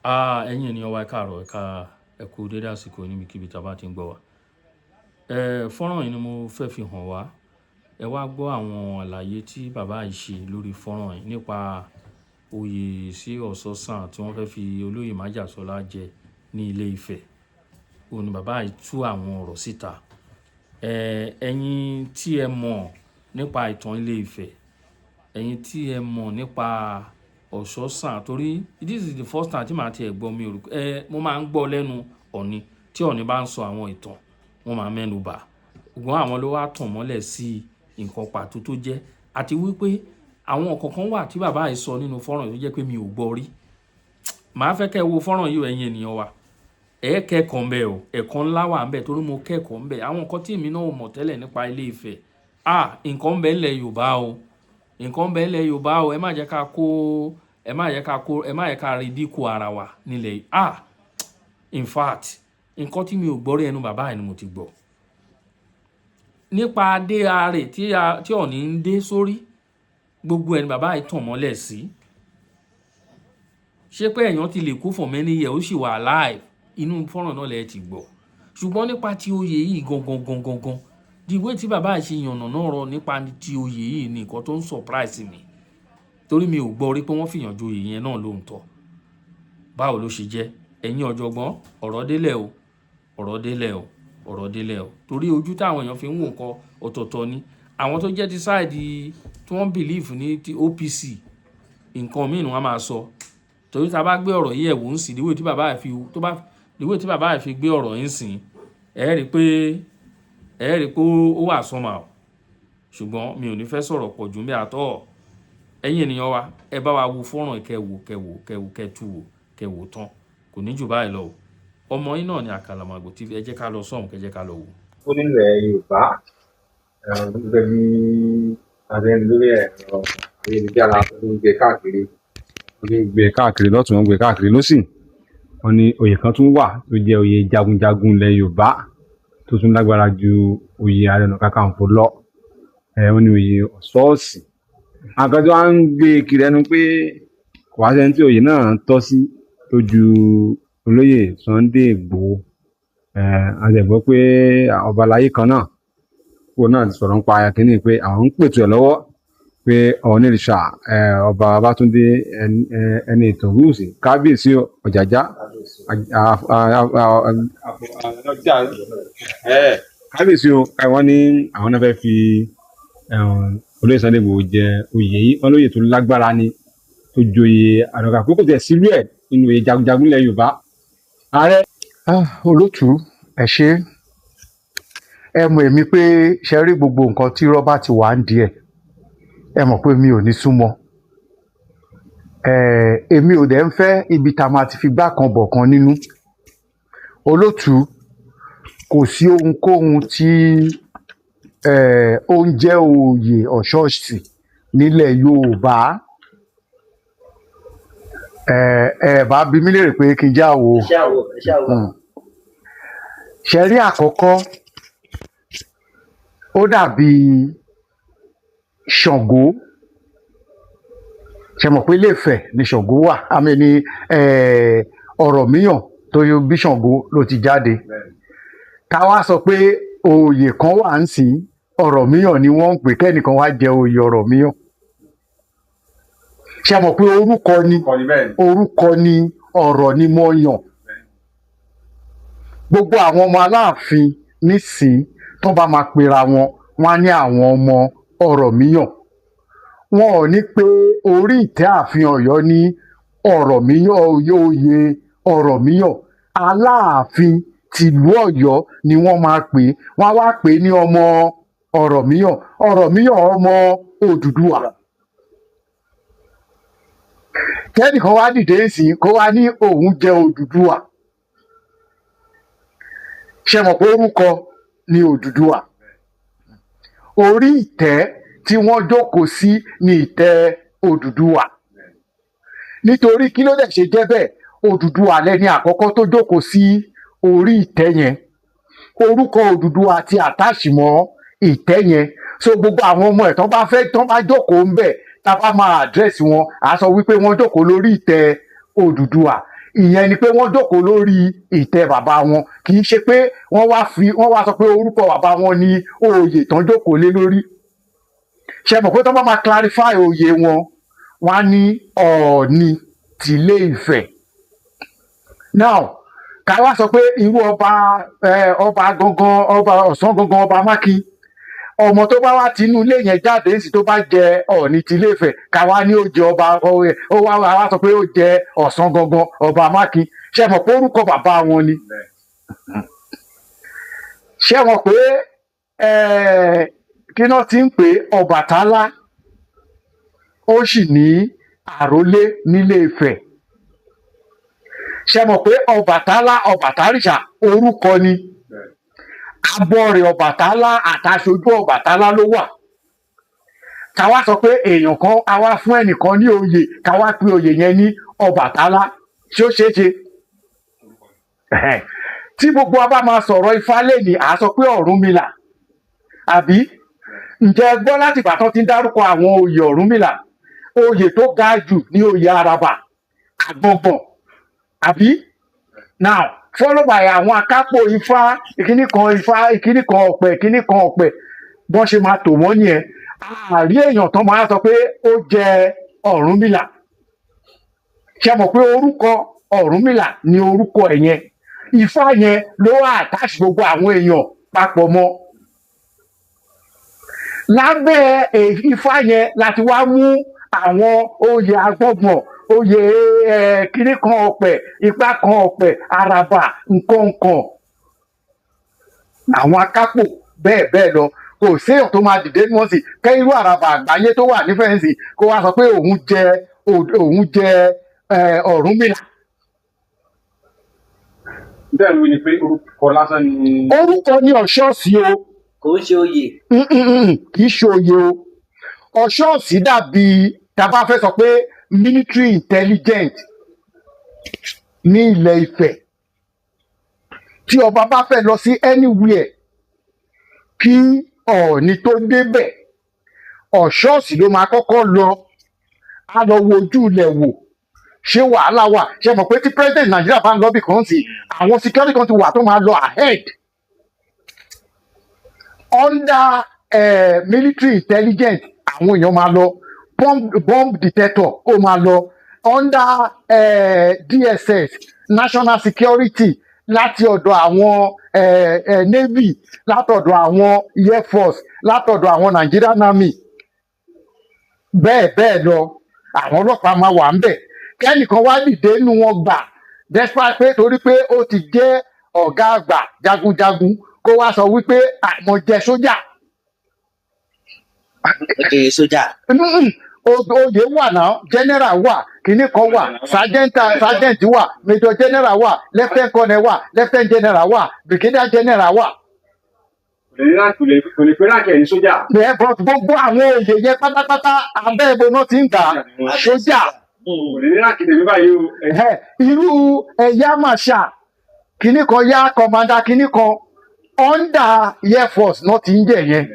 Ẹ̀yin ènìyàn wa, ẹ káàárọ̀, ẹ kú dédé àsìkò níbikíbi tí a bá ti ń gbọ́ wa. Fọ́nrán yìí ni mo fẹ́ fi hàn wá. Ẹ wá gbọ́ àwọn àlàyé tí bàbá yìí ṣe lórí fọ́nrán yìí nípa oyè sí Ọ̀ṣọ́sàn tí wọ́n fẹ́ fi olóyè Májàsọ́lá jẹ ní Ilé Ifẹ̀. Òun ni bàbá yìí tú àwọn ọ̀rọ̀ síta. Ẹ̀yin tí ẹ mọ̀ nípa ìtàn Ilé Ifẹ̀, ẹ̀yin tí ẹ mọ̀ nípa Ọ̀ṣọ́sàn, torí this is the first time tí màá ti ẹ̀ gbọ́. Mi ò rò mo máa ń gbọ́ lẹ́nu Ọ̀ọ̀ni. Tí Ọ̀ọ̀ni bá ń sọ àwọn ìtàn, wọ́n máa mẹ́nu bà. Ṣùgbọ́n àwọn ló wá tàn mọ́lẹ̀ sí nǹkan pàtó tó jẹ́, àti wípé àwọn nǹkan kan wà tí bàbá yìí sọ nínú fọ́nrán yìí tó jẹ́ pé mi ò gbọ́ rí. Màá fẹ́ kẹ́ ẹ wo fọ́nrán yìí o, ẹ̀yin ènìyàn wa. Ẹ kẹ́kọ̀ọ́ ńbẹ̀ o, ẹ̀kọ́ ńlá wà ńbẹ̀ torí mo kẹ́kọ̀ọ́ ńbẹ̀. Àwọn nǹkan tí èmi náà ò mọ̀ tẹ́lẹ̀ nípa Ilé Ifẹ̀. Nǹkan ń bẹ ńlẹ̀ Yorùbá o. Nǹkan ń bẹ ńlẹ̀ Yorùbá o. Ẹ má jẹ́ ká ridicule ara wa nílẹ̀ yìí. In fact, nǹkan tí mi ò gbọ́ rí, ẹnu bàbá yìí ni mo ti gbọ́. Nípa adé arè tí Ọ̀ọ̀ni ń dé sórí, gbogbo ẹ̀ ni bàbá yìí tàn mọ́lẹ̀ sí. Ṣé pé èèyàn ti lè kú for many years, ó sì wà alive? Inú fọ́nrán náà lẹ ti gbọ́. Ṣùgbọ́n nípa ti oyè yìí gangan gangan gangan, the way tí bàbá yìí ṣe yànnàná ọ̀rọ̀ nípa ti oyè yìí ni nǹkan tó ń surprise mi. Torí mi ò gbọ́ rí pé wọ́n fìyàn joyè yẹn náà lóòótọ́. Báwo ló ṣe jẹ́? Ẹ̀yin ọ̀jọ̀gbọ́n, ọ̀rọ̀ délẹ̀ o, ọ̀rọ̀ délẹ̀ o, ọ̀rọ̀ délẹ̀ o. Torí ojú táwọn èèyàn fi ń wò nǹkan ọ̀tọ̀ọ̀tọ̀ ni. Àwọn tó jẹ́ ti side tí wọ́n believe ní ti OPC, nǹkan mìíràn wọ́n máa sọ. Torí tí a bá gbé ọ̀rọ̀ yìí ẹ̀wò ń sìn, the way tí bàbá yìí fi gbé ọ̀rọ̀ yìí sìn, ẹ rí pé ó wà somehow. Ṣùgbọ́n mi ò ní fẹ́ sọ̀rọ̀ pọ̀ jù níbẹ̀ at all. Ẹ̀yin ènìyàn wa, ẹ bá wa wo fọ́nrán yìí, kẹ́ wò, kẹ́ wò, kẹ́ wò, kẹ́ tú wò, kẹ́ wò tán. Kò ní jù báyìí lọ o. Ọmọ yín náà ni Àkàlàmàgbò TV. Ẹ jẹ́ ká lọ sọ́hùn, kẹ́ jẹ́ ká lọ wò. Ó nílẹ̀ Yorùbá, gẹ́gẹ́ bí a ṣe ń lórí ẹ̀rọ ayélujára tó ń gbé káàkiri, wọ́n ń gbé káàkiri lọ́tùn, wọ́n ń gbé káàkiri lósì. Wọ́n ní oyè kan tún wà tó jẹ́ oyè jagunjagun ilẹ̀ Yorùbá tó tún lágbára ju oyè Ààrẹ Ọ̀nà Kakanfò lọ. Wọ́n ní oyè Ọ̀ṣọ́ọ̀sì. Àwọn kan tí wọ́n ń gbé kiri ẹnu pé kò wá sẹ́ni tí oyè náà tọ́ sí tó ju olóyè Sunday Igboho. A sì gbọ́ pé ọba aláyé kan náà kó náà ti sọ̀rọ̀ nípa kínní pé àwọn ń pètò ẹ̀ lọ́wọ́, pé Ọ̀ọ̀nìrìṣà, ọba Babátúndé ẹni ìtàn Ògúnwùsì, kábíyèsí Ọ̀jájá, kábíyèsí o. Wọ́n ní àwọn náà fẹ́ fi olóyè Sunday Igboho jẹ oyè yìí. Wọ́n lóyè tó lágbára ni, tó joyè àdọ̀kà pé kò tẹ̀ sílùú ẹ̀ nínú oyè jagunjagun ilẹ̀ Yorùbá. Ààrẹ. Olótùú, ẹ ṣé. Ẹ mọ̀ èmi pé ṣe rí gbogbo nǹkan tí rọ́bà ti wà ń díẹ̀, ẹ mọ̀ pé mi ò ní súnmọ́ ẹ. Èmi ò dẹ̀ ń fẹ́ ibi tá a máa ti fi gbá kan bọ̀ kan nínú. Olótùú, kò sí ohunkóhun tí ó ń jẹ́ oyè Ọ̀ṣọ́ọ̀ṣì nílẹ̀ Yorùbá. Ẹ bá bi mí léèrè pé kí n já wo. Ṣe rí àkọ́kọ́, ó dàbí Ṣàngó. Ṣe mọ̀ pé Ilé-Ifẹ̀ ni Ṣàngó wà? Àmì ní Ọ̀rànmíyàn tó yọ bí Ṣàngó ló ti jáde. Ká wá sọ pé oyè kan wà ń sìn, Ọ̀rànmíyàn ni wọ́n ń pè, kẹ́nìkan wá jẹ oyè Ọ̀rànmíyàn. Ṣe mọ̀ pé orúkọ ni, orúkọ ni, ọ̀rọ̀ ni mo yàn. Gbogbo àwọn ọmọ Aláàfin nísìn tó bá máa pera wọn, wọn á ní àwọn ọmọ Ọ̀rànmíyàn. Wọn ò ní pé orí ìtẹ́ ààfin Ọ̀yọ́ ní Ọ̀rànmíyàn, oyè Ọ̀rànmíyàn. Aláàfin tìlú Ọ̀yọ́ ni wọ́n máa pè é. Wọ́n á wá pè é ní ọmọ Ọ̀rànmíyàn, Ọ̀rànmíyàn ọmọ Odùduwà. Kẹ́nìkan wá dìde sí kó wá ní òun jẹ́ Odùduwà, ṣe mọ̀ pé orúkọ ni Odùduwà? Orí ìtẹ́ tí wọ́n jókòó sí ní ìtẹ́ Odùduwà. Nítorí kí ló dẹ̀ ṣe jẹ́ bẹ́ẹ̀? Odùduwà lẹni àkọ́kọ́ tó jókòó sí orí ìtẹ́ yẹn. Orúkọ Odùduwà ti àtàṣì mọ́ ìtẹ́ yẹn. So gbogbo àwọn ọmọ ẹ̀ tán bá fẹ́, tán bá jókòó ń bẹ̀, tá a bá máa address wọn, à sọ wípé wọ́n jókòó lórí ìtẹ́ Odùduwà. Ìyẹn ni pé wọ́n jókòó lórí ìtẹ́ bàbá wọn, kì í ṣe pé wọ́n wá sọ pé orúkọ bàbá wọn ní oyè tán jókòó lé lórí. Ṣe mọ̀ pé tó bá máa clarify oyè wọn, wọ́n á ní Ọọ̀ni tìlé Ifẹ̀. Now, ká wá sọ pé irú ọba, ọba gangan, ọba ọ̀sán gangan, ọba Mákin, ọmọ tó bá wá tinú ilé yẹn jáde sí, tó bá jẹ Ọọ̀ni tìlé Ifẹ̀, ká wá ní ó jẹ ọba, ó wá wá sọ pé ó jẹ ọ̀sán gangan ọba Mákin. Ṣe mọ̀ pé orúkọ bàbá wọn ni? Ṣé mọ̀ pé kí náà ti ń pè Ọbàtálá, ó sì ní àrólé nílé Ifẹ̀? Ṣe mọ̀ pé Ọbàtálá, Ọbàtárìṣà orúkọ ni? Abọ́rẹ̀ Ọbàtálá àtàṣojú Ọbàtálá ló wà. Ká wá sọ pé èèyàn kan a wá fún ẹnìkan ní oyè, ká wá pé oyè yẹn ní Ọbàtálá, ṣé ó ṣeé ṣe? Tí gbogbo wa bá máa sọ̀rọ̀ Ifá lẹ́nìí, à á sọ pé Ọ̀rúnmìlà, àbí? Ǹjẹ́ ẹ gbọ́ láti ìgbà tán ti ń dárúkọ àwọn oyè Ọ̀rúnmìlà, oyè tó ga jù ní oyè Àràbà Àgbọ̀ngbọ̀n, àbí? Now, follow by àwọn akápò Ifá, ìkíní kan Ifá, ìkíní kan ọ̀pẹ, ìkíní kan ọ̀pẹ, bọ́n ṣe máa tò wọ́n nìyẹn. Àárí èèyàn tán máa sọ pé ó jẹ Ọ̀rúnmìlà. Ṣe mọ̀ pé orúkọ Ọ̀rúnmìlà ni orúkọ ẹ̀ yẹn? Ifá yẹn ló wà attach gbogbo àwọn èèyàn papọ̀ mọ́. Lábẹ́ Ifá yẹn láti wá mú àwọn oyè agbọ́gbọ̀n, oyè kíní kan ọ̀pẹ, ipá kan ọ̀pẹ, àràbà, nǹkan nǹkan, àwọn akápò, bẹ́ẹ̀ bẹ́ẹ̀ lọ. Kò séèyàn tó máa dìde wọ́n sì kẹ́ irú àràbà àgbáyé tó wà nífẹ̀ẹ́sì kó wá sọ pé òun jẹ Ọ̀rúnmìlà. Bẹ́ẹ̀ ni pé orúkọ lásán ni. Orúkọ ní ọ̀ṣọ́ọ̀sì o. Kò ń ṣe oyè. Kì í ṣe oyè o. Ọ̀ṣọ́ọ̀sì dàbí tá a bá fẹ́ sọ pé military intelligence ní ilẹ̀ Ifẹ̀. Tí ọba bá fẹ́ lọ sí anywhere, kí Ọọ̀ni tó débẹ̀, ọ̀ṣọ́ọ̀sì ló máa kọ́kọ́ lọ. Á lọ wo ojú ilẹ̀ wò, ṣé wàhálà wà. Ṣe mọ̀ pé tí president Nàìjíríà bá ń lọ bí kan sí, àwọn security kan ti wà tó máa lọ ahead under military intelligence. Àwọn èèyàn máa lọ, bomb detector ó máa lọ under DSS, national security, láti ọ̀dọ̀ àwọn navy, látọ̀dọ̀ àwọn air force, látọ̀dọ̀ àwọn Nigerian Army, bẹ́ẹ̀ bẹ́ẹ̀ lọ. Àwọn ọlọ́pàá máa wà ń bẹ̀. Kẹ́nìkan wá dìde nínú wọn gbà, despite pé torí pé ó ti jẹ́ ọ̀gá àgbà jagunjagun, kó wá sọ wípé àmọ́ jẹ sójà. Ó jẹ sójà. Oyè wà náà, general wà, kìíní kan wà, sergeant wà, major general wà, lieutenant colonel wà, lieutenant general wà, brigadier general wà. Kò lè pé rank ẹ̀ ní sójà. Ẹ bọ́ gbogbo àwọn oyè yẹn pátápátá, abẹ́ ibo náà ti ń gbà? Sójà. Kò lè ní rank tèmi báyìí o. Ẹ̀hẹ́, irú ẹ̀yà marshal kìíní kan, yá commander kìíní kan, under air force náà ti ń jẹ yẹn.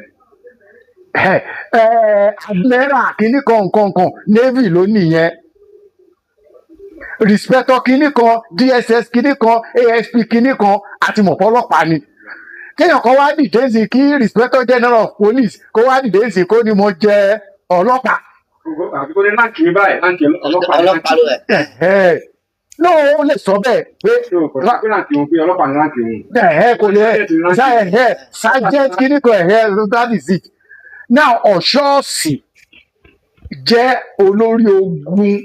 Ẹ̀, admiral kìíní kan, nǹkan kan, navy ló nìyẹn. Inspector kìíní kan, DSS kìíní kan, ASP kìíní kan, àti mọ̀pọ́lọ́pàá ni. Kéèyàn kan wá dìde sí, kí Inspector General of Police kó wá dìde sí, kó ní mo jẹ ọlọ́pàá. Àbí kó ní rank mi báyìí, rank ọlọ́pàá ní rank. Ọlọ́pàá ló ẹ̀. Ẹ̀hẹ́. No, ó lè sọ bẹ́ẹ̀ pé Kò sí pé rank òun pé ọlọ́pàá ní rank òun. Ẹ̀hẹ́, kò lè ẹ̀hẹ́, sergeant kìíní kan, ẹ̀hẹ́, that is it. Now, ọ̀ṣọ́ọ̀sì jẹ́ olórí ogun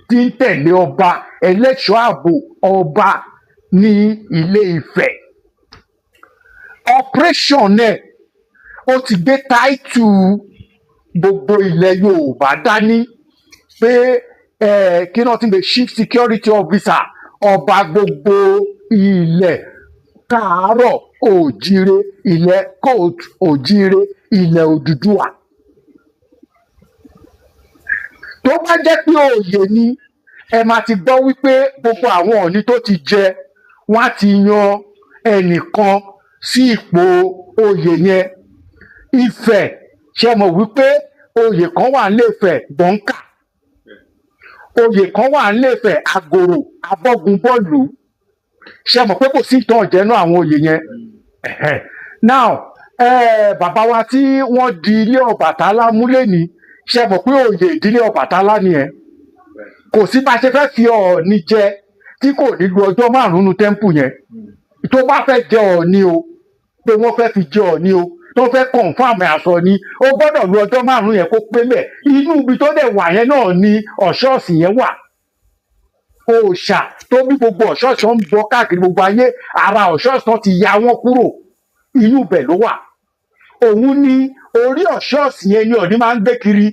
tí ń tẹ̀lé ọba, ẹlẹ́ṣọ́ ààbò ọba ní Ilé Ifẹ̀. Operation náà, ó ti gbé táìtù gbogbo ilẹ̀ Yorùbá dání pé kí náà ti ń bẹ, chief security officer ọba gbogbo ilẹ̀ káàárọ̀ òjíire, ilẹ̀ kóòtù òjíire, ilẹ̀ Odùduwà. Tó bá jẹ́ pé òye ni, ẹ máa ti gbọ́ wípé gbogbo àwọn Ọ̀ọ̀ni tó ti jẹ, wọ́n á ti yan ẹnìkan sí ipò oyè yẹn. Ifẹ̀, ṣe mọ̀ wípé oyè kan wà nílé Ifẹ̀, gbọ̀ǹkà. Oyè kan wà nílé-Ifẹ̀, Àgòrò Abọ́gunbọ́ọ̀lù. Ṣe mọ̀ pé kò sí ìtàn ìjẹ́nú àwọn oyè yẹn? Ẹ̀hẹ̀. Now, bàbá wa tí wọ́n di ilé Ọbàtálá mú lẹ́ni, ṣe mọ̀ pé oyè ìdílé Ọbàtálá nìyẹn? Kò sí bá a ṣe fẹ́ fi Ọọ̀ni jẹ tí kò ní lu ọjọ́ 5 nu temple yẹn. Tó bá fẹ́ jẹ Ọọ̀ni o, pé wọ́n fẹ́ fi jẹ Ọọ̀ni o, tó fẹ́ confirm aṣọ ni, ó gbọ́dọ̀ lu ọjọ́ 5 yẹn kó pé mẹ́. Inú ibi tó dẹ̀ wà yẹn náà ni ọ̀ṣọ́ọ̀sì yẹn wà. Òòṣà tó bí gbogbo ọ̀ṣọ́ọ̀ṣì ń bọ káàkiri gbogbo ayé, ara ọ̀ṣọ́ọ̀ṣì ti ya wọ́n kúrò, inú ibẹ̀ ló wà. Òun ni orí ọ̀ṣọ́ọ̀ṣì yẹn ni Ọọ̀ni máa ń gbé kiri,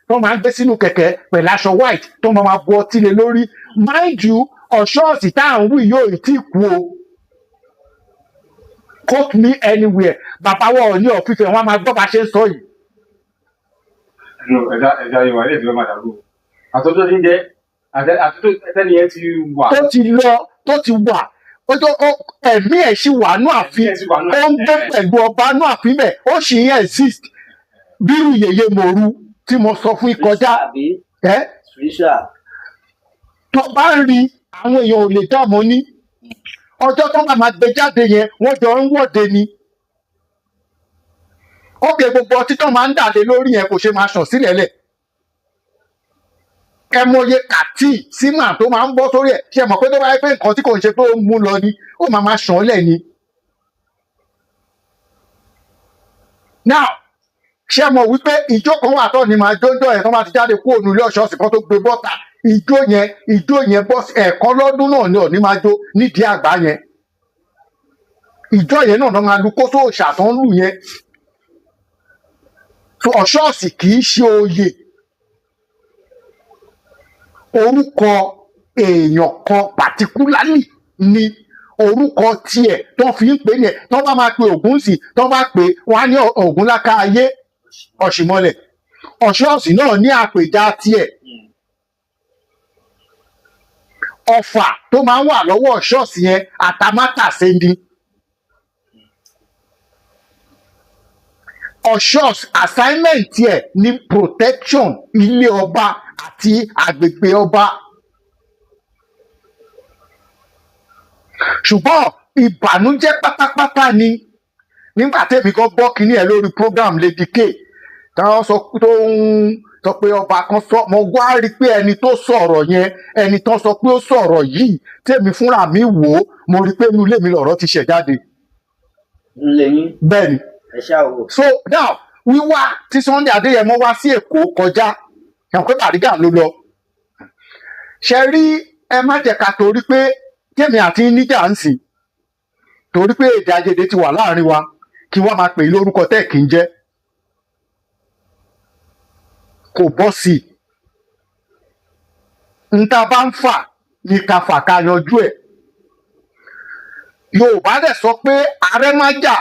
tó máa ń gbé sínú kẹ̀kẹ́ pẹ̀lú aṣọ white tó máa bu ọtí lé lórí. Mind you, ọ̀ṣọ́ọ̀ṣì tá à ń wí yóò tí ì kú o. Quote me anywhere, bàbá wa Ọọ̀ni of Ifẹ̀ wọn máa gbọ́ bá ṣe ń sọ yìí. Ẹja ẹja yìí wà ilé ìtura máa dàrú o. Àtọ́jọ́ ti ń jẹ́ àtọ́jọ́ tẹ́ni yẹn ti wà. Tó ti lọ, tó ti wà, ẹ̀mí ẹ̀ sì wà nú ààfin, ó ń gbé pẹ̀lú ọba nú ààfin bẹ̀, ó sì ń exist. Bírú yèyé mòru tí mo sọ fún yín kọjá, ẹ́ tó bá ń rí àwọn èèyàn ò lè dààmú ní ọjọ́ tó bá máa gbé jáde yẹn, wọ́n jọ ń wọ́de ni. Ó gbé gbogbo ọtí tó máa ń dà lé lórí yẹn, kò ṣe máa ṣàn sílẹ̀ lẹ̀. Ẹ mọye kàtí símà tó máa ń bọ́ sórí ẹ̀. Ṣe mọ̀ pé tó bá yẹ pé nǹkan tí kò ń ṣe pé ó ń mú lọ ni, ó máa máa ṣàn lẹ̀ ni. Now, ṣe mọ̀ wípé ìjó kan wà tó ní máa jójó ẹ̀ tó máa ti jáde kúrò nílé ọ̀ṣọ́ọ̀sì kan tó gbé bọ́ta, ìjó yẹn bọ́ ẹ̀ẹ̀kan lọ́dún náà ni Ọọ̀ni máa jó nídìí àgbá yẹn. Ìjọ yẹn náà máa lu kóso òòṣà tó ń lù yẹn. So ọ̀ṣọ́ọ̀sì kì í ṣe oyè, orúkọ èèyàn kan particularly ni orúkọ tiẹ̀ tó fi ń pè ní ẹ̀. Tó bá máa pe Ògún sí, tó bá pè wọ́n á ní Ògúnláka ayé ọ̀ṣìmọlẹ̀. Ọ̀ṣọ́ọ̀sì náà ní àpèjá tiẹ̀. Ọfà tó máa ń wà lọ́wọ́ ọ̀ṣọ́ọ̀sì yẹn, àtàmátàsé ni. Ọ̀ṣọ́ọ̀sì assignment tiẹ̀ ní protection ilé ọba àti àgbègbè ọba. Ṣùgbọ́n ìbànújẹ́ pátápátá ni nígbà tẹ́mi kan gbọ́ kínní ẹ̀ lórí program Lady K táwọn sọ tó ń sọ pé ọba kan sọ, mo wá rí i pé ẹni tó sọ̀rọ̀ yẹn, ẹni tó sọ pé ó sọ̀rọ̀ yìí, tẹ́mi fúnra mi wò ó, mo rí i pé inú ilé mi lọ̀rọ̀ ti ṣẹ̀ jáde. Ńlẹ̀ yín. Bẹ́ẹ̀ ni. Ẹ ṣáà wò. So now, wíwá tí Sunday Adéyẹmọ wá sí Èkó kọjá, ẹ̀wọ̀n pé Bàrígà ló lọ. Ṣe rí, ẹ má jẹ́ ká torí pé tèmi àti níjà ń sìn, torí pé èdè àìyedè ti wà láàrin wa, kí wọ́n máa pè é lórúkọ tẹ́ kì í jẹ́. Kò bọ́ sí i. N ta bá ń fà ní ká fà ká yanjú ẹ̀. Yorùbá dẹ̀ sọ pé ààrẹ má jà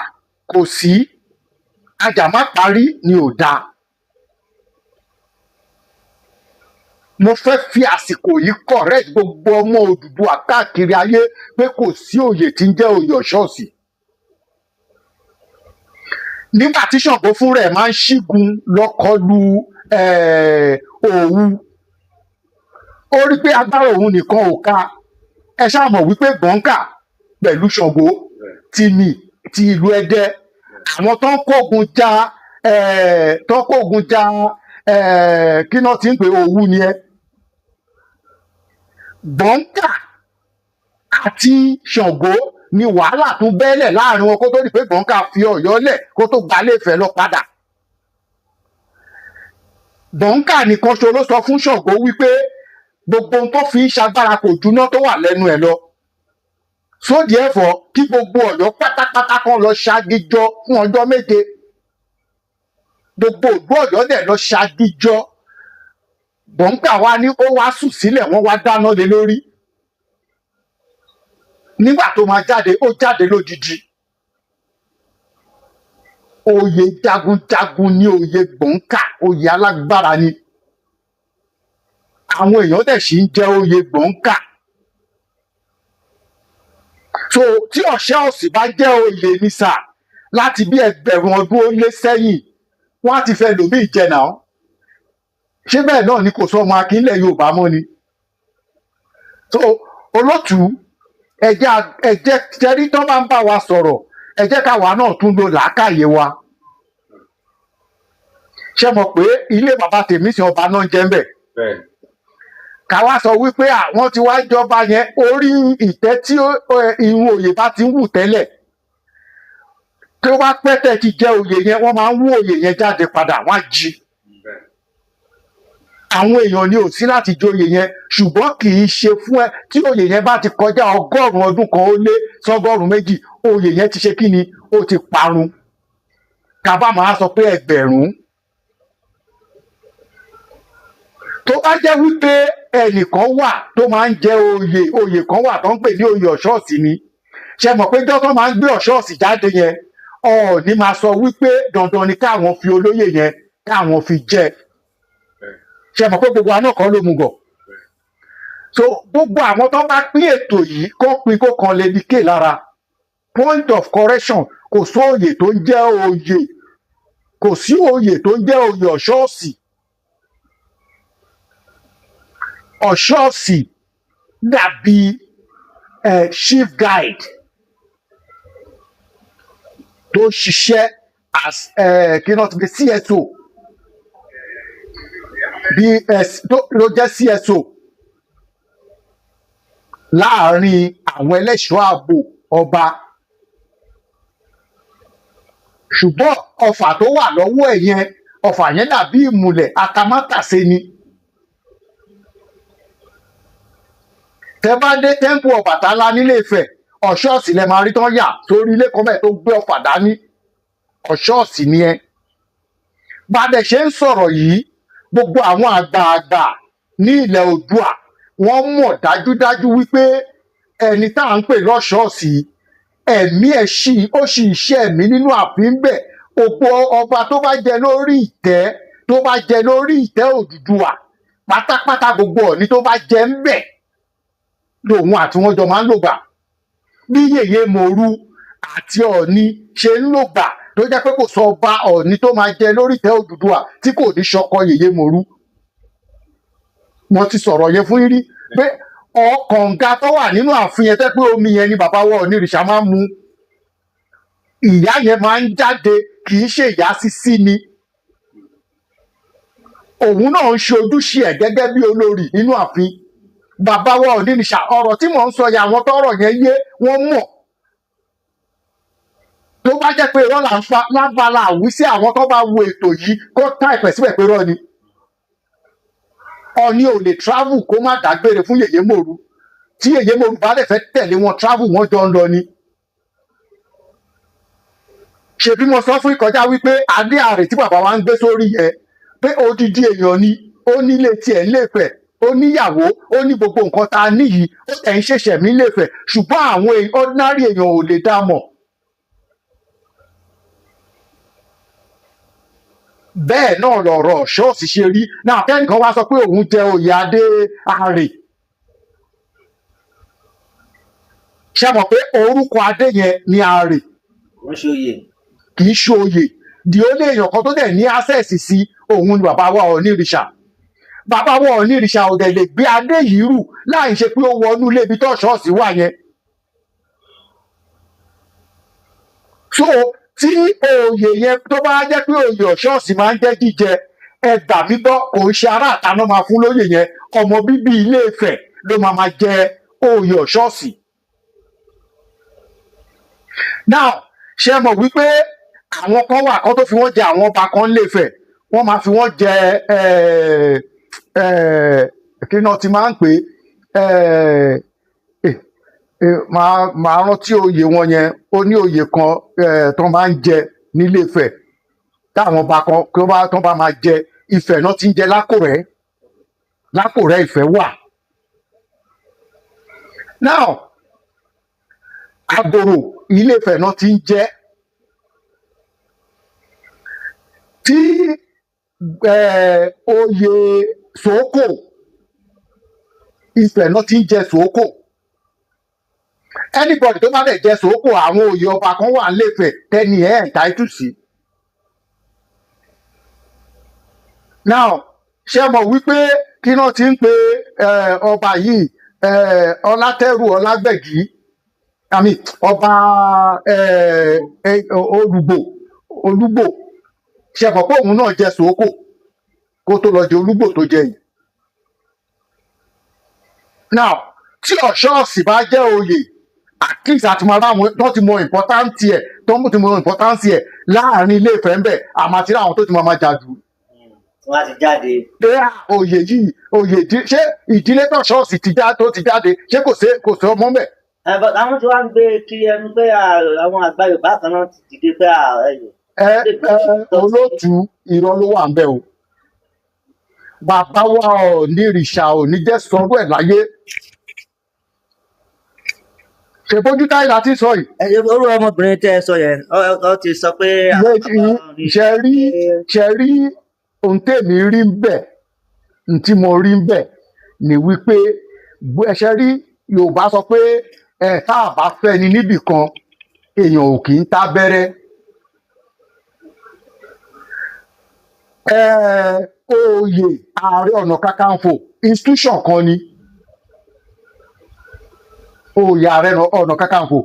kò sí, ajá má parí ni ò dáa. Mo fẹ́ fi àsìkò yìí correct gbogbo ọmọ Odùduwà káàkiri ayé pé kò sí oyè tí ń jẹ́ oyè ọ̀ṣọ́ọ̀sì. Nígbà tí Ṣàngó fúnra ẹ̀ máa ń ṣígun lọ́kọlù Òwu, ó rí pé agbára òun nìkan ò ka. Ẹ ṣáà mọ̀ wípé Gbọ̀ǹkà pẹ̀lú Ṣàngó ti mì ti ìlú Ẹdẹ, àwọn tó ń kógun ja tó ń kógun ja kí náà ti ń pè Òwu ni ẹ. Gbọ̀ǹkà àti Ṣàngó ni wàhálà tún bẹ́lẹ̀ láàrin wọn kó tó di pé Gbọ̀ǹkà fi Ọ̀yọ́ lẹ̀ kó tó gbalé Ifẹ̀ lọ padà. Gbọ̀ǹkà nìkan ṣo ló sọ fún Ṣàngó wípé gbogbo ohun tó fi ń ṣagbára kò juná tó wà lẹ́nu ẹ̀ lọ. Sódì ẹ̀fọ́ kí gbogbo Ọ̀yọ́ pátápátá kan lọ ṣagíjọ fún ọjọ́ 7. Gbogbo ògbó Ọ̀yọ́ dẹ̀ lọ ṣagíjọ. Gbọ̀ǹkà wa ní ó wá sùn sílẹ̀, wọ́n wá dáná lé lórí. Nígbà tó máa jáde, ó jáde lójijì. Oyè jagunjagun ní oyè Gbọ̀ǹkà, oyè alágbára ni. Àwọn èèyàn dẹ̀ sì ń jẹ́ oyè Gbọ̀ǹkà. So tí ọ̀ṣẹ́ òsì bá jẹ́ oyè ní sà, láti bí ẹgbẹ̀rún ọdún ó lé sẹ́yìn, wọ́n á ti fẹ́ lòmíì jẹ náà. Ṣé bẹ́ẹ̀ náà ni kò sọ ọmọ akínlẹ̀ Yorùbá mọ́ ni? So olótùú, ẹ jẹ́ jẹ́rí tó bá ń bá wa sọ̀rọ̀, ẹ jẹ́ káwa náà tún lo làákàyè wa. Ṣé mọ̀ pé ilé bàbá tèmi sin ọba náà ń jẹ́ ń bẹ̀? Bẹ́ẹ̀. Ká wá sọ wípé àwọn tí wá jọba yẹn orí ìtẹ́ tí irun òye bá ti ń wù tẹ́lẹ̀, tí ó bá pẹ́ tẹ́ ti jẹ́ oyè yẹn, wọ́n máa ń wú oyè yẹn jáde padà, wọ́n á jí. Bẹ́ẹ̀. Àwọn èèyàn ni ò sí láti joyè yẹn, ṣùgbọ́n kì í ṣe fún ẹ tí oyè yẹn bá ti kọjá 100 ọdún kan ó lé sọ́gọ́rùn-ún méjì, oyè yẹn ti ṣe kí ni, ó ti parun. Ká bá máa sọ pé ẹgbẹ̀rún. Tó bá jẹ́ wípé ẹnìkan wà tó máa ń jẹ oyè, oyè kan wà tó ń pè ní oyè ọ̀ṣọ́ọ̀sì ni. Ṣe mọ̀ pé jọ́ tó máa ń gbé ọ̀ṣọ́ọ̀sì jáde yẹn, Ọọ̀ni máa sọ wípé dandan ni káwọn fi olóyè yẹn káwọn fi jẹ. Ṣe mọ̀ pé gbogbo àná kan ló mú gọ̀. So gbogbo àwọn tó bá pín ètò yìí kó pín kó kan lè ní ké lára. Point of correction, kò sí oyè tó ń jẹ́ oyè, kò sí oyè tó ń jẹ́ oyè ọ̀ṣọ́ọ̀sì. Ọ̀ṣọ́ọ̀sì dàbí chief guide tó ṣiṣẹ́ as kí náà ti fi CSO bí ló jẹ́ CSO láàárín àwọn ẹlẹ́ṣọ́ ààbò ọba. Ṣùgbọ́n ọfà tó wà lọ́wọ́ ẹ̀ yẹn, ọfà yẹn dàbí ìmùlẹ̀ atamátàsé ni. Tẹ bá dé tẹ́ḿpù Ọbàtálá nílé Ifẹ̀, ọ̀ṣọ́ọ̀sì lẹ máa rí tán yà sórí ilé kan bẹ́ẹ̀ tó gbé ọfà dání. Ọ̀ṣọ́ọ̀sì ni ẹ. Bá a dẹ̀ ṣe ń sọ̀rọ̀ yìí, gbogbo àwọn àgbààgbà ní ilẹ̀ Oòduà wọ́n mọ̀ dájúdájú wípé ẹni tá à ń pè lọ́ṣọ́ọ̀sì, ẹ̀mí ẹ̀ ṣì ó sì ń ṣe ẹ̀mí nínú ààfin bẹ̀. Òpó ọba tó bá jẹ lórí ìtẹ́, tó bá jẹ lórí ìtẹ́ Odùduwà pátápátá, gbogbo Ọọ̀ni tó bá jẹ ń bẹ̀ lòun àti wọn jọ máa ń lògbà. Bí Yèyé Mòru àti Ọọ̀ni ṣe ń lògbà, tó jẹ́ pé kò sọ ọba Ọọ̀ni tó máa jẹ lórí ìtẹ́ Odùduwà tí kò ní ṣọkọ Yèyé Mòru. Mo ti sọ̀rọ̀ yẹn fún yín rí pé ọkànga tó wà nínú ààfin yẹn, tẹ́ pé omi yẹn ni bàbá wa Ọọ̀nirìṣà máa ń mu. Ìyá yẹn máa ń jáde, kì í ṣe ìyá sísí ni. Òun náà ń ṣe ojúṣe ẹ̀ gẹ́gẹ́ bí olórí nínú ààfin. Bàbá wa Ọọ̀nirìṣà, ọ̀rọ̀ tí mò ń sọ yẹn, àwọn tọ́rọ̀ yẹn yé wọ́n mọ̀. Tó bá jẹ́ pé irọ́ là ń fa lábala àwísí, àwọn tó bá wo ètò yìí kó táìpẹ̀ síbẹ̀ pé irọ́ ni. Ọọ̀ni ò lè travel kó má dágbére fún Yèyé Mòru. Tí Yèyé Mòru bá dẹ̀ fẹ́ tẹ̀lé wọn travel, wọ́n jọ ń lọ ni. Ṣebí mo sọ fún ìkọjá wípé adé àrè tí bàbá wa ń gbé sórí yẹn, pé odidi èèyàn ni, ó nílé tiẹ̀ nílé Ifẹ̀, ó níyàwó, ó ní gbogbo nǹkan tá a ní yìí, ó tẹ̀ ń ṣẹ̀ṣẹ̀ mí nílé Ifẹ̀, ṣùgbọ́n àwọn ordinary èèyàn ò lè dá mọ̀. Bẹ́ẹ̀ náà lọ̀rọ̀ ṣọ́ọ̀ṣì ṣe rí. Náà kẹ́nìkan wá sọ pé òun jẹ oyè adé àrè. Ṣé mọ̀ pé orúkọ adé yẹn ni àrè? Wọ́n ṣe oyè. Kì í ṣe oyè. Di ó lé èèyàn kan tó dẹ̀ ní access sí òun ni bàbá wa Ọọ̀nirìṣà. Bàbá wa Ọọ̀nirìṣà ò dẹ̀ lè gbé adé yìí rù láì ṣe pé ó wọnú ilé ibi tó ṣọ́ọ̀ṣì wà yẹn. So tí oyè yẹn tó bá jẹ́ pé oyè ọ̀ṣọ́ọ̀ṣì máa ń jẹ́ jíjẹ, ẹ gbà mí gbọ́, kò ń ṣe ará àta náà máa fún lóyè yẹn, ọmọ bíbí Ilé Ifẹ̀ ló máa máa jẹ oyè ọ̀ṣọ́ọ̀ṣì. Now ṣé mọ̀ wípé àwọn kan wà kan tó fi wọ́n jẹ àwọn ọba kan Ilé Ifẹ̀, wọ́n máa fi wọ́n jẹ kí náà ti máa ń pè é, máa rántí oyè wọn yẹn, ó ní oyè kan tó máa ń jẹ nílé Ifẹ̀ táwọn ọba kan tó bá máa jẹ, Ifẹ̀ náà ti ń jẹ lákòrẹ́, lákòrẹ́ Ifẹ̀ wà. Now Àgòrò Ilé Ifẹ̀ náà ti ń jẹ. Tí oyè Sòókò Ifẹ̀ náà ti ń jẹ Sòókò. Anybody tó bá dẹ̀ jẹ Sòókò, àwọn oyè ọba kan wà nílé Ifẹ̀ tẹ́ni ẹ̀ entitled sí. Now ṣé mọ̀ wípé kí náà ti ń pe ọba yìí, Ọlátẹ́rù Ọlágbẹ̀gí, àmì ọba Olùgbò, Olúgbò, ṣe mọ̀ pé òun náà jẹ Sòókò kó tó lọ jẹ Olúgbò tó jẹ yìí. Now, tí Ọ̀ṣọ́ọ̀sì bá jẹ́ oyè, at least àti máa ráwọn tó ti mọ importance ẹ̀, tó ti mọ importance ẹ̀ láàrin Ilé Ifẹ̀ ń bẹ̀, àmọ́ àti ráwọn tó ti máa jà jù. Wọ́n á ti jáde. Pé à, oyè yìí, oyè ṣé ìdílé tó Ọ̀ṣọ́ọ̀sì ti já tó ti jáde, ṣé kò sí ọmọ mẹ́? Ẹ, but àwọn tí wàá ń gbé kiri ẹnu pé àwọn àgbà Yorùbá kan náà ti dìde pé ẹyọ. Ẹ ẹ, olóòtú, irọ́ ló wà ń bẹ̀ o. Bàbá wa ò ní ìrìṣà, ò ní jẹ́ sọ̀rọ̀ ẹ̀ láyé. Ṣe bójú táyé la ti sọ yìí. Ẹ orú ọmọbìnrin tẹ ẹ sọ yẹn, ọ ti sọ pé àwọn bàbá wọn ní Ṣe rí ohun tèmi rí ń bẹ̀, n tí mo rí ń bẹ̀ ni wípé ṣe rí, Yorùbá sọ pé ẹ tá a bá fẹ́ ni níbì kan, èèyàn ò kì í tábẹ́rẹ́. Ẹ oyè Ààrẹ Ọ̀nà Kakanfò, institution kan ni oyè Ààrẹ Ọ̀nà Kakanfò,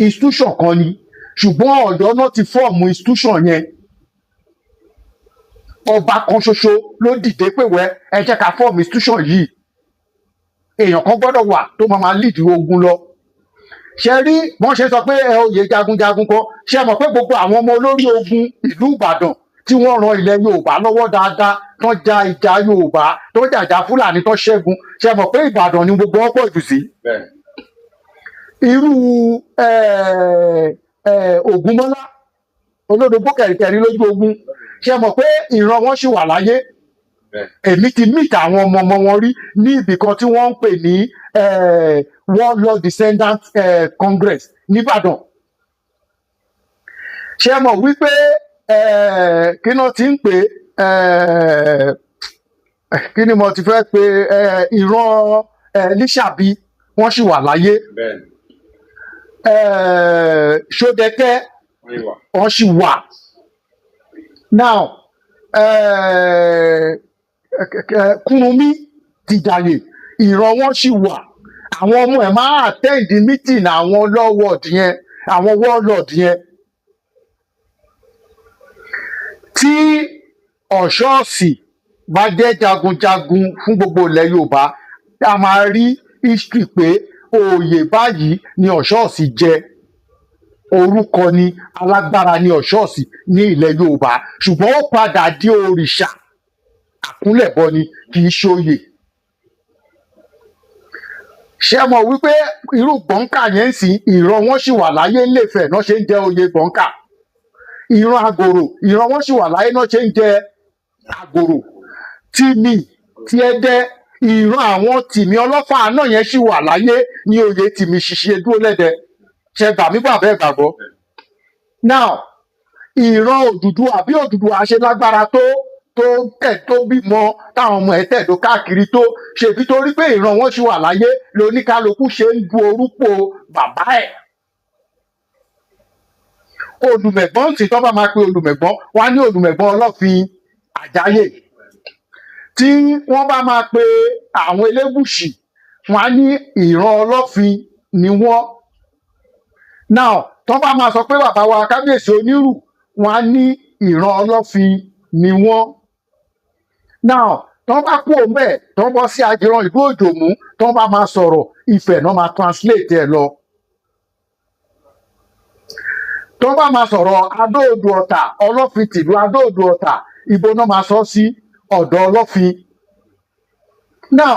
institution kan ni, ṣùgbọ́n Ọ̀yọ́ náà ti form institution yẹn. Ọba kan ṣoṣo ló dìde pé wẹ́, ẹ jẹ́ ká form institution yìí, èèyàn kan gbọ́dọ̀ wà tó máa lead ogun lọ. Ṣe rí wọ́n ṣe sọ pé ẹ oyè jagunjagun kan, ṣe mọ̀ pé gbogbo àwọn ọmọ olórí ogun ìlú Ìbàdàn tí wọ́n ran ilẹ̀ Yorùbá lọ́wọ́ dáadáa, tó ja ìjà Yorùbá, tó jàjà Fúlàní, tó ṣẹ́gun, ṣe mọ̀ pé Ìbàdàn ni gbogbo wọn pọ̀ jù sí? Irú Ògúnmọ́lá olódògbò kẹ̀ríkẹ̀rí lójú ogun, ṣe mọ̀ pé ìran wọn ṣì wà láyé? Èmi ti meet àwọn ọmọ ọmọ wọn rí ní ibì kan tí wọ́n ń pè ní Warlord Descendant Congress nìbàdàn. Ṣe mọ̀ wípé kí náà ti ń pè, kí ni mo ti fẹ́ pè, ìran Lísàbí, wọ́n sì wà láyé. Ṣódẹkẹ́, wọ́n sì wà. Now, Kúrúnmí Tìjàyè, ìran wọn sì wà. Àwọn ọmọ ẹ̀ máa attend meeting àwọn lọ́wọ́d yẹn, àwọn warlord yẹn. Tí Ọ̀ṣọ́ọ̀sì bá jẹ́ jagunjagun fún gbogbo ilẹ̀ Yorùbá, a máa rí history pé oyè báyìí ni Ọ̀ṣọ́ọ̀sì jẹ. Orúkọ ni, alágbára ni Ọ̀ṣọ́ọ̀sì ní ilẹ̀ Yorùbá, ṣùgbọ́n ó padà di òrìṣà àkúnlẹ̀bọ ni, kì í ṣòye. Ṣé mọ̀ wípé irú Gbọ̀ǹkà yẹn ń sìn, ìran wọn sì wà láyé ńlẹ̀fẹ̀ náà ṣe ń jẹ oyè Gbọ̀ǹkà. Ìran Àgòrò, ìran wọn sì wà láyé náà ṣe ń jẹ Àgòrò. Tìmì tí Ẹdẹ, ìran àwọn Tìmì Ọlọ́fà náà yẹn sì wà láyé ní oyè Tìmì ṣiṣẹ́ dúró lẹ́dẹ. Ṣe gbà mí gbà bẹ́ẹ̀ gbàgbọ́? Now, ìran Òdùdúwà, bí Òdùdúwà ṣe lágbára tó tẹ̀ tó bímọ táwọn ọmọ ẹ̀ tẹ̀dó káàkiri tó ṣèbí, torí pé ìran wọn ṣì wà láyé lóníkálukú ṣe ń du orúkọ bàbá ẹ̀. Olùmẹ̀gbọ́n tí tọ́ bá máa pe Olùmẹ̀gbọ́n, wọ́n á ní Olùmẹ̀gbọ́n Ọlọ́fin Àjáyè. Tí wọ́n bá máa pe àwọn Elégùṣì, wọ́n á ní ìran Ọlọ́fin ni wọ́n. Now, tọ́ bá máa sọ pé bàbá wa Kábíyèsí Onírù, wọ́n á ní ìran Ọlọ́fin ni wọ́n. Now, tọ́ bá kú òun bẹ́ẹ̀, tọ́ bọ́ sí Ajiran ìlú Òjòmú, tọ́ bá máa sọ̀rọ̀, Ifẹ̀ náà máa translate ẹ̀ lọ. Tọ́ bá máa sọ̀rọ̀ Adó-Odò Ọ̀tà, Ọlọ́fin tìlú Adó-Odò Ọ̀tà, ibo náà máa sọ sí? Ọ̀dọ̀ Ọlọ́fin. Now,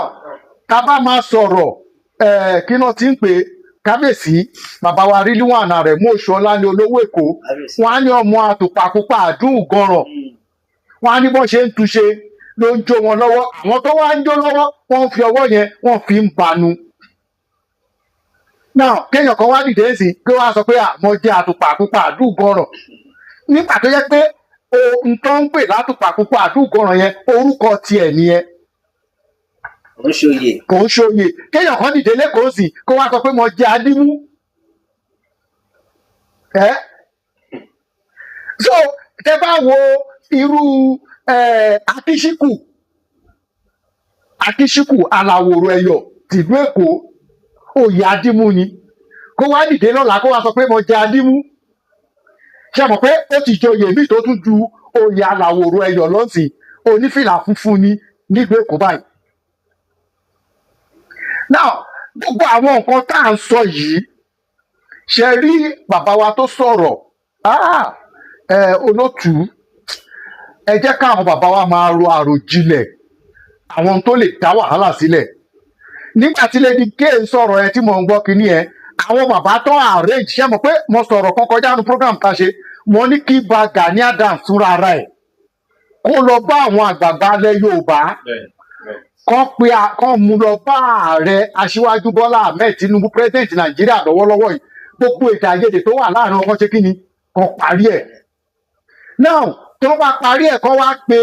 tá bá máa sọ̀rọ̀, kí náà ti ń pè, Kábíyèsí bàbá wa Rílíwàn Àrẹ̀mú Òṣùọlá ní olówó Èkó, wọn á ní ọmọ àtùpàpupa àdúgànràn. Wọn á ní bọ́n ṣe ń túnṣe ló ń jó wọn lọ́wọ́. Àwọn tó wá ń jó lọ́wọ́, wọ́n ń fi ọwọ́ yẹn, wọ́n fi ń banu. Now, kéèyàn kan wá dìde sí kí wọ́n á sọ pé mo jẹ́ àtùpàpupa àdúgànràn, nígbà tó yẹ pé ohun tó ń pè látùpàpupa àdúgànràn yẹn, orúkọ tiẹ̀ nìyẹn. Kò ń ṣòye. Kò ń ṣòye. Kéèyàn kan dìde lẹ́kọ̀ọ́ sí kó wá sọ pé mo jẹ́ adímú ẹ. So tẹ bá wo irú Akíṣíkù, Akíṣíkù Aláwòrò Ẹyọ. tìlú Èkó, oyè Adímú ni. Kó wá dìde lọ́la, kó wá sọ pé mo jẹ Adímú, ṣe mọ̀ pé ó ti joyè míì tó tún ju oyè Aláwòrò Ẹ̀yọ̀ lọ́sìn, onífìlà funfun ni nílùú Èkó báyìí. Now, gbogbo àwọn nǹkan tá à ń sọ yìí, ṣe rí bàbá wa tó sọ̀rọ̀, olótùú, ẹ jẹ́ káwọn bàbá wa máa ro àròjinlẹ̀ àwọn tó lè dá wàhálà sílẹ̀. Nígbà tí Lady K ń sọ̀rọ̀ ẹ tí mò ń gbọ́ kínní ẹ, àwọn bàbá tó arrange, ṣe mọ̀ pé mo sọ̀rọ̀ kan kọjá nu program tá a ṣe, mo ní kí ba Gani Adams fúnra ara ẹ̀ kó lọ bá àwọn àgbààgbà ilẹ̀ Yorùbá, kán pe kán mú lọ bá ààrẹ Aṣíwájú Bọ́lá Ahmed Tinubu, president Nàìjíríà lọ́wọ́lọ́wọ́ yìí. Gbogbo èdè àìyedè tó wà láàrin wọn, ṣe kí ni, kán parí ẹ̀. Now, tó bá parí ẹ̀, kán wá pe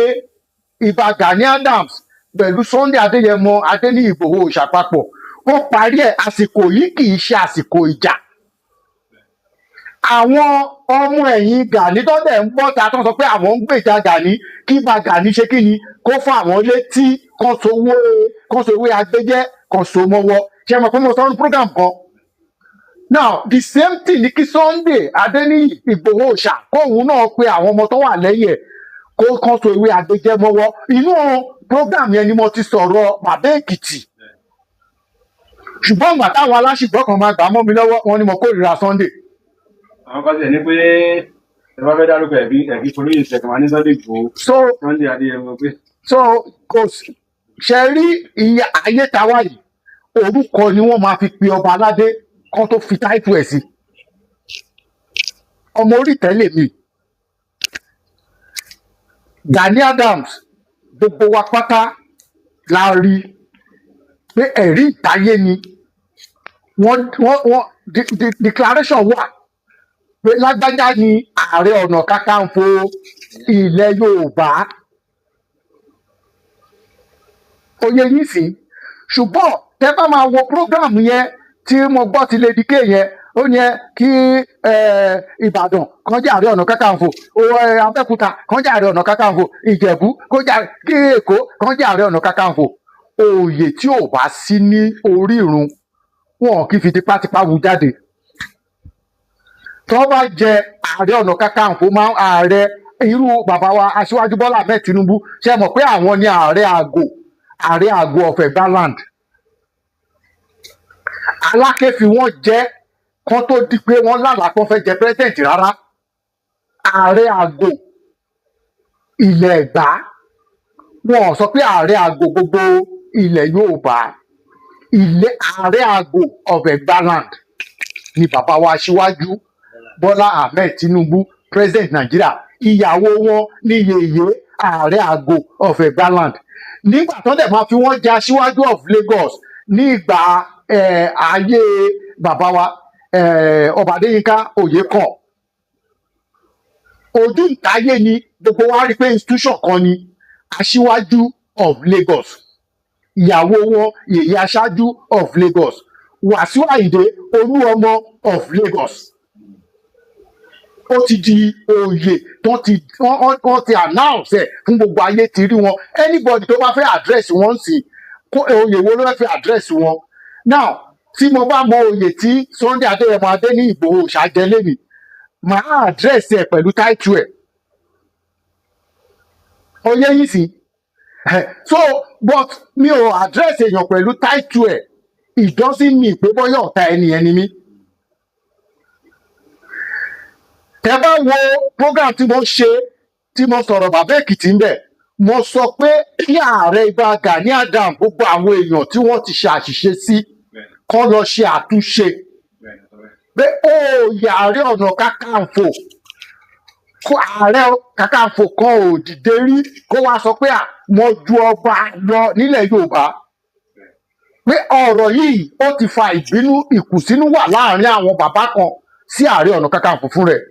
Ìbà Gani Adams pẹ̀lú Sunday Adéyẹmọ Adéníyì Ìgbòho ìṣàpapọ̀, kó parí ẹ̀. Àsìkò yìí kì í ṣe àsìkò ìjà. Àwọn ọmọ ẹ̀yìn Gani tó dẹ̀ ń bọ́ ta, tó ń sọ pé àwọn ń gbèjà Gani, kí bá Gani ṣe kí ni, kó fún àwọn létí, kan sowó, kan sowó agbẹjẹ, kan so mọ́wọ́. Ṣe mọ̀ pé mo sọ ní program kan? Now, the same thing ni kí Sunday Adéníyì Ìgbòho ṣà kóun náà pe àwọn ọmọ tó wà lẹ́yìn ẹ̀, kó kan so ewé agbẹjẹ mọ́wọ́. Inú program yẹn ni mo ti sọ̀rọ̀ bàbá Èkìtì, ṣùgbọ́n ìgbà táwọn aláṣìgbọ́ kan máa gbà mọ́ mi lọ́wọ́, wọn ni mo kórìíra Sunday. Àwọn kan tiẹ̀ ní pé ẹ bá fẹ́ dárúkọ ẹ̀bí ẹ̀bí folóyè ṣẹ̀kàn wá ní Sunday Igboho, so Sunday Adéyẹmọ pé. So kò ṣe rí iye ayé tàwa yìí, orúkọ ni wọ́n máa fi pe ọba aládé kan tó fi táìtù ẹ̀ sí. Ọmọ orí tẹ́lẹ̀ mi, Gani Adams, gbogbo wa pátá la rí pé ẹ̀rí ìtayé ni. Wọ́n declaration wà pé lágbájá ni Ààrẹ Ọ̀nà Kakanfò ilẹ̀ Yorùbá. Oyè yìí sí. Ṣùgbọ́n tẹ́ bá máa wo program yẹn tí mo gbọ́ ti Lady K yẹn, ó ní ẹ kí Ìbàdàn kan jẹ́ Ààrẹ Ọ̀nà Kakanfò, Abẹ́òkúta kan jẹ́ Ààrẹ Ọ̀nà Kakanfò, Ìjẹ̀bú kó jẹ́, kí Èkó kan jẹ́ Ààrẹ Ọ̀nà Kakanfò. Oyè tí ò bá sí ní orírun, wọn kì í fi tipátipá wú jáde. Tó bá jẹ Ààrẹ Ọ̀nà Kakanfò, máa ààrẹ irú bàbá wa Aṣíwájú Bọ́lá Ahmed Tinubu, ṣe mọ̀ pé àwọn ni ààrẹ àgò, ààrẹ àgò of Egbaland. Aláké fi wọ́n jẹ́ kán tó di pé wọ́n lálàá pé wọ́n fẹ́ jẹ president rárá. Ààrẹ àgò ilẹ̀ Ẹ̀gbá, wọn ò sọ pé ààrẹ àgò gbogbo ilẹ̀ Yorùbá. Ilẹ̀ ààrẹ àgò of Egbaland ni bàbá wa Aṣíwájú Bọ́lá Ahmed Tinubu, president Nàìjíríà. Ìyàwó wọn ní yèyé ààrẹ àgò of Egbaland. Nígbà tó dẹ̀ máa fi wọ́n jẹ aṣíwájú of Lagos ní ìgbà ayé bàbá wa ọba Adéyínká Oyèkán, ojú ìtayé ni gbogbo wa rí pé institution kan ni aṣíwájú of Lagos, ìyàwó wọn yèyé aṣáájú of Lagos, Wàsíù Àyìndé Olúọmọ of Lagos. Ó ti di oyè tó ti wọ́n ti announce ẹ̀ fún gbogbo ayé ti rí wọn. Anybody tó bá fẹ́ address wọn sí kó oyè wo ló fẹ́ fi address wọn? Now, tí mo bá mọ oyè tí Sunday Adéyẹmọ Adéníyì Ìgbòho ṣàjẹlé mi, màá address ẹ̀ pẹ̀lú title ẹ̀. Oyè yìí sí. So, but mi ò address èèyàn pẹ̀lú title ẹ̀, it doesn't mean pé bóyá ọ̀tá ẹni ẹni mi. Tẹ bá wo program tí mo ṣe, tí mo sọ̀rọ̀ bàbá Èkìtì ń bẹ̀, mo sọ pé kí ààrẹ Ìbà Gani Adams, gbogbo àwọn èèyàn tí wọ́n ti ṣe àṣìṣe sí, kọ́ lọ ṣe àtúnṣe pé òòyà Ààrẹ Ọ̀nà Kakanfò kó Ààrẹ Kakanfò kan ò dìde rí kó wá sọ pé mo ju ọba lọ nílẹ̀ Yorùbá, pé ọ̀rọ̀ yìí ó ti fa ìbínú, ìkùnsínú wà láàrin àwọn bàbá kan sí Ààrẹ Ọ̀nà Kakanfò fún rẹ̀.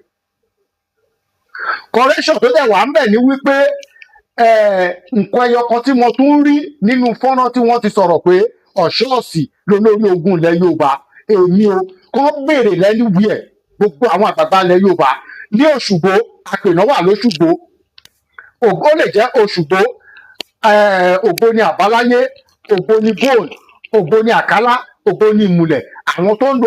Correction tó dẹ̀ wà ń bẹ̀ ni wípé nǹkan ẹyọ kan tí mo tún rí nínú fọ́nrán tí wọ́n ti sọ̀rọ̀ pé Ọ̀ṣọ́ọ̀sì lólórí ogun ilẹ̀ Yorùbá, èmi o kàn béèrè lẹ́nu wíẹ̀ gbogbo àwọn àgbààgbà ilẹ̀ Yorùbá ní Òṣùgbó, àpènà wà lóṣùgbó, ó lè jẹ́ Òṣùgbó, Ògbóni àbáláyé, Ògbóni bone, Ògbóni Àkálá, Ògbóni Ìmùlẹ̀, àwọn tó ń lo